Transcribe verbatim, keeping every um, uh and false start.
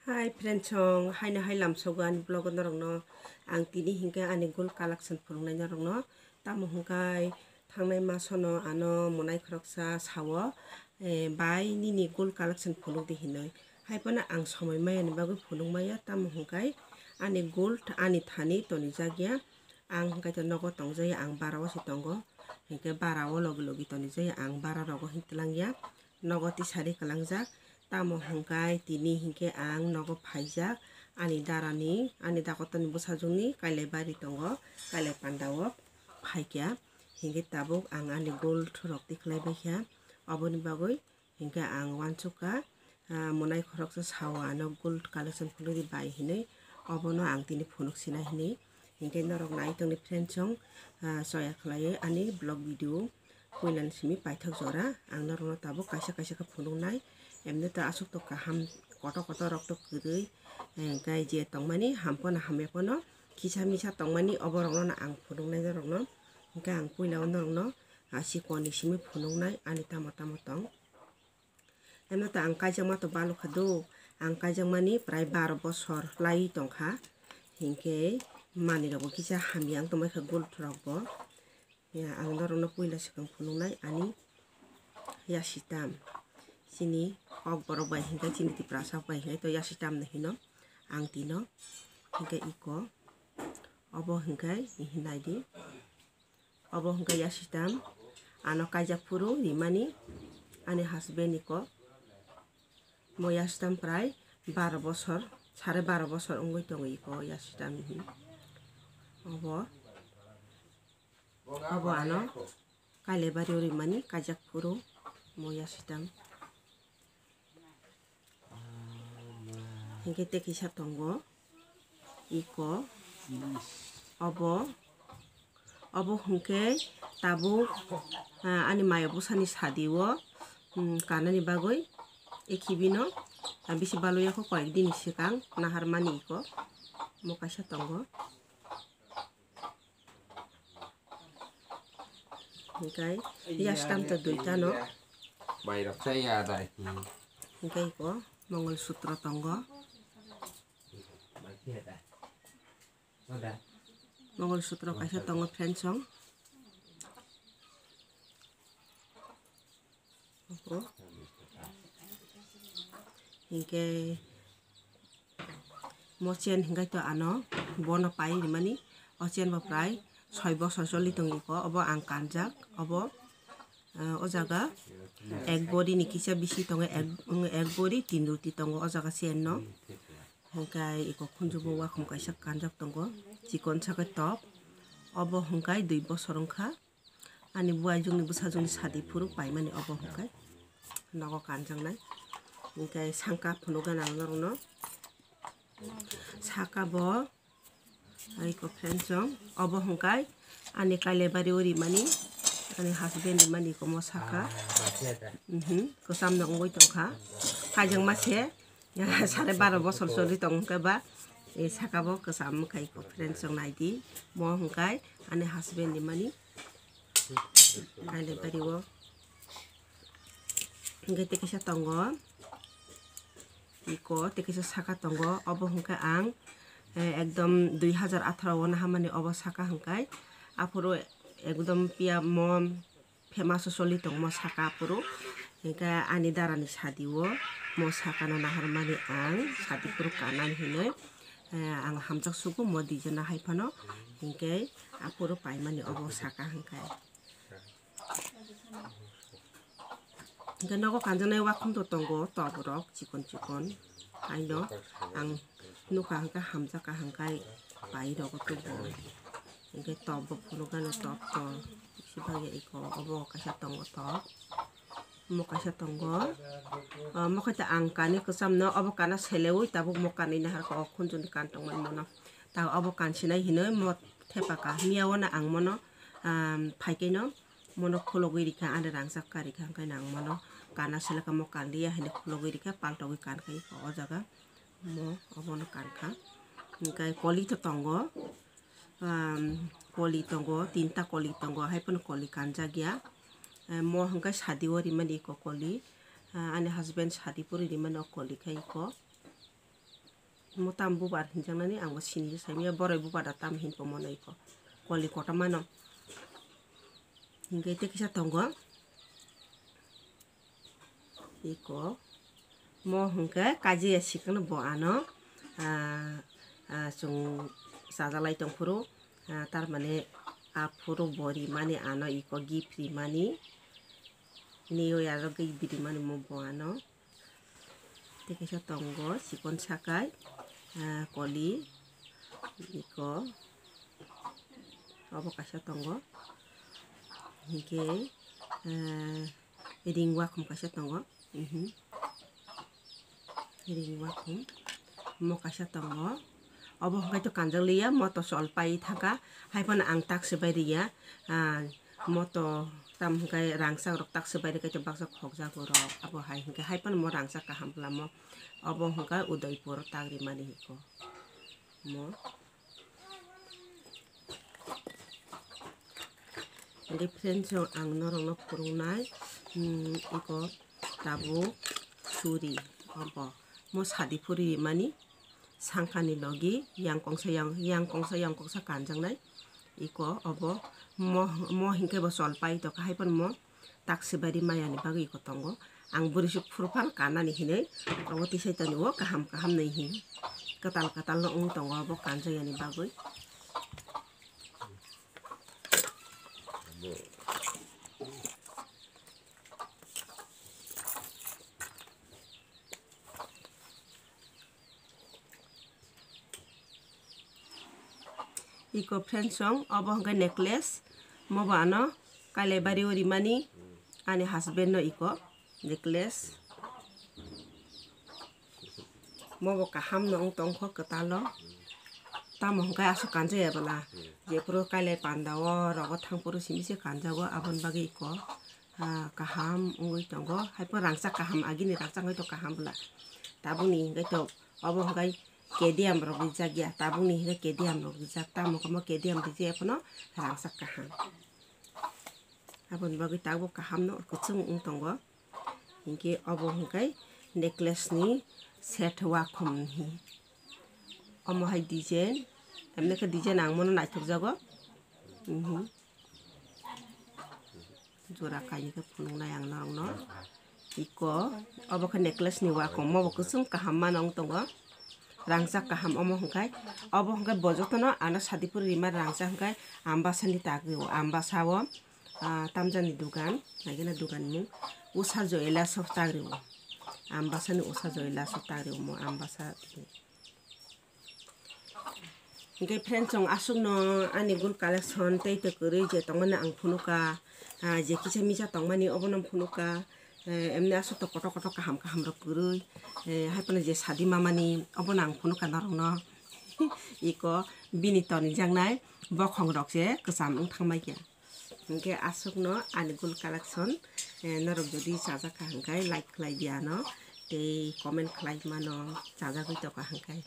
Hi friends, song haino hai lamsogo ani vlog o norokno ang tini hinkhe ani gold collection phunuknai norokno. Tamo hwnkhe thangnai masono ano monai khoroksa sao, eh, bai nini gold collection phunukdi hinwi. Haiphano ang somoi maya ni bagwi phunuk maya, tamo hwnkhe ani gold ani thani tonijak ya. Ang hwnkhe to nogo tongjaya, ang bara o se tongo. Hinkhe bara o logi logi tonijaya, ang bara rogo hin twlang ya. Nogo tisari kwlangjak. Tamo hwnkhe tini hinkhe ang nogo phaijak. Ani darani, ani dakotorni bwsajwkni kailai bari tongo, kailai panda o phaikha. Hinkhe tabuk ang ani gold rok tikhlai baikha. Oboni bagwi hinkhe ang uansukha, ah, monai khoroksa sao ano gold collection phunukdi bai hinwi, obono ang tini phunuk sinai hinwi. Hinkhe norok nai tongni friends song, ah, choya khlaiwi ani vlog video. Puilani simi paithak jora ang norokno tabuk kaisa kaisa khe phunuknai. Emni to aswk to kaham, kotor kotor rok to kwrwi, eh, gai je tongmani ham phano hamya phano kisa misa tongmani oborokno no ang phunuknai norokno. Hinkhe ang puila o norokno, ah, sikon ni simi phunuknai ani tamo tamo tong. Emno to ang kaijakma to balukha do, ang kaijakmani prai baro bosor lai tongkha. Hinkhe manwi rokbo kisa hamya wng tongmai kha gold rokbo. Ya, ang norokno puila swkang phunuknai ani yasitam. Chini kok borok bai hinkhe, chini Tiprasa bai hinkhe to yasitam no hino, ang tino. Hinkhe iko obo hinkhe naidi. Obo hwnkhe yasitam, ano kaijak phuru rimani ani husband ni kok. Mo yasitam prai baro bosor, sare baro bosor wngwi tongo iko yasitam ni. Obo, obo ano kailai bari o rimani kaijak phuru mo yasitam. Hinkhe tei kisa tongo iko. Obo, obo hinkhe tabuk, ah, ani maya bwsani sadi o, um, kanani bagwi ekhibino, ah, bisi balwi yakho koyek dini swkang naharmani iko. Mo kaisa tongo. Hinkhe yasitam to duita no. Mairok chaya dai. Hinkhe iko Mongol Sutro tongo. Mongol Sutro kaisa tongo friends song. Oho. Hinkhe mo chain hinkhe to ano bono pai rimani, o chain bo prai soi bosor choli tongo iko, obo ang kanjak, obo, ah, o jaga ek body ni kisa bisi tongo, ek, ek body tin ruti tongo o jaga chain no. Hinkhe iko khunju bo wakhum kaisa kanjak tongo, chikon sa khe top, obo hinkhe dui bosor wngkha. Ani buaijwkni bwsajwkni sadi phuru paimani obo hwnkhe nogo kanjaknai. Hinkhe sangka phunukgana ang norokno. Saka bo aiko friends song, obo hwnkhe ani kailai bari o rimani, ani husband rimani komo saka. Mhm, kwcham no wngwi tongkha. Kaijakma se. Sare baro bosor choli tong hwnkhe ba, eh, saka bo kwcham wngkha iko friends song naidi. Mo hwnkhe ani husband ni mani. Kailai bari o. Hwnkhe tei kisa tongo. Iko tei kisa saka tongo. Obo hwnkhe ang, eh, ekdom dui hajar atharo o nahamani obo saka hwnkhe. Aphuru ekdom piya mo famous o choli tongmo saka aphuru. Hinkhe ani darani sadi o mo saka no naharmani ang sadi phuru kanani hinwi, eh, ang hamjak sugo mo dijana hai phano. Hinkhe aphuru paimani obo saka hwnkhe. Hinkhe nogo kanjaknai wakhum to tongo top rok chikon chikon. Haino ang nukha hwnkhe hamjakha hwnkhe pai rogo tubu. Hinkhe top bo phunukgano top to. Bisi bagya iko obo kaisa tongo top. Omo kaisa tongo. Omo khe ta ang kani kwcham no obo kana selewi tabuk mo kanwi naharkha o khunjuni kan tongmani mono. Ta obo kansinai hinwi mo thepaka miya o no ang mono, um, phaikhe no mono khulogwi rikha ani rangchak karikha hwnkhe no ang mono kana selekha mo kanliya hinwi khulogwi rikha paltogwi kankha iko o jaga. Mo obono kankha. Hinkhe koli to tongo. Um, koli tongo, tinta koli tongo, hai phano koli kanjak ya. Eh, mo hwnkhe sadi o rimani iko koli. Ah, ani husband sadi phuru rimani o koli khe iko. Mo tam bubar hinjaknani ang bo sini saimya, borai bubar da tam hin pomo no iko. Koli kotorma no. Hinkhe tei kisa tongo. Iko. Mo hinkhe kajiya sikano bo ano, ah, ah, chwng chajalai tongphuru, ah, tarmane aphuru bo rimani ano iko gift rimani. Neo aro gift rimani mo bo ano. Tei kaisa tongo chikon sakai, ah, koli, iko, obo kaisa tongo. Hinkhe, ah, ring wakhum kaisa tongo. Mhm. Ring wakhum. Mo kaisa tongo. Obo hwnkhe to kanjak liya, mo to chol pai thangkha. Hai phano ang tak se bai riya. Ah, mo to tam hwnkhe rangchak rok tak se bai rikhe to baksa khokjago rok. Abo hai hwnkhe hai phano mo rangchak kaham bwla mo. Obo hwnkhe Udaipur tak rimani hwnkhe mo. Hwnkhe friends, ang norokno phwrwngnai, mm, iko tabuk suri obo. Mo sadi phuri mani sangkani logi yang kongsa yang, yang kongsa yang kongsa kanjaknai. Iko obo mo, mo hinkhe bo chol pai tongkha, hai phano mo tak se bari maya ni bagwi iko tongo. Ang bwrwi suk phuru phano kanani hinwi obo tisai toni o kaham kaham nai hin kwtal kwtal no wng tongo obo kanjak yani bagwi. Iko friends song, obo hwnkhe necklace, mo bo ano Kailaibari o rimani ani husband no iko necklace. Mo bo kaham no wng tongkho kwtal o, tamo hwnkhe aswk kanjak ya bwla, jephuru Kailai panda o rogo thangphuru simi se kanjago, aboni bagwi iko. Ah, kaham wngwi tongo. Hai phano rangchak kaham, agini rangchak wngwi tong kaham bwla. Tabukni hwnkhe to obo hwnkhe K D M rok rijak ya. Tabukni hwnkhe K D M rok rijak. Tamo khe mo K D M rijak ya phano rangchak kaham. Aboni bagwi tabuk kaham no kwchwng wng tongo. Hinkhe obo hwnkhe necklace ni set wakhum hi. Omo hai design, emne khe design ang mono naithok jago. Mhm. Jora kainwi khe phunuknai ang norokno. Iko, obo khe necklace ni wakhum, omo bo kwchwng kaham mano wng tongo. Rangchak kaham omo hwnkhe, obo hwnkhe bo jotono ano sadi phuru rima rangchak hwnkhe Ambasa ni tak rio, Ambasa o, ah, tamjani dugan, naikhe na dugan mung, Usha Jewellers o tak rio. Ambasa ni Usha Jewellers o tak rio mo Ambasa. Hwnkhe friends, chwng aswkno ani gold collection tei tei kwrwi je tongmani ang phunukha, ah, je kisa misa tongmani obono phunukha, eh, emni aswk to kotor kotor kaham kaham rok kwrwi, eh, hai phano je sadi mamani obono ang phunukha norokno. Iko bini tonijaknai bokhong rok se kwcham wng thangbai kha. Hwnkhe aswkno ani gold collection, eh, norok jodi chajakha hwnkhe like khlai di ano, tei comment khlai mano chajagwi tongkha hwnkhe.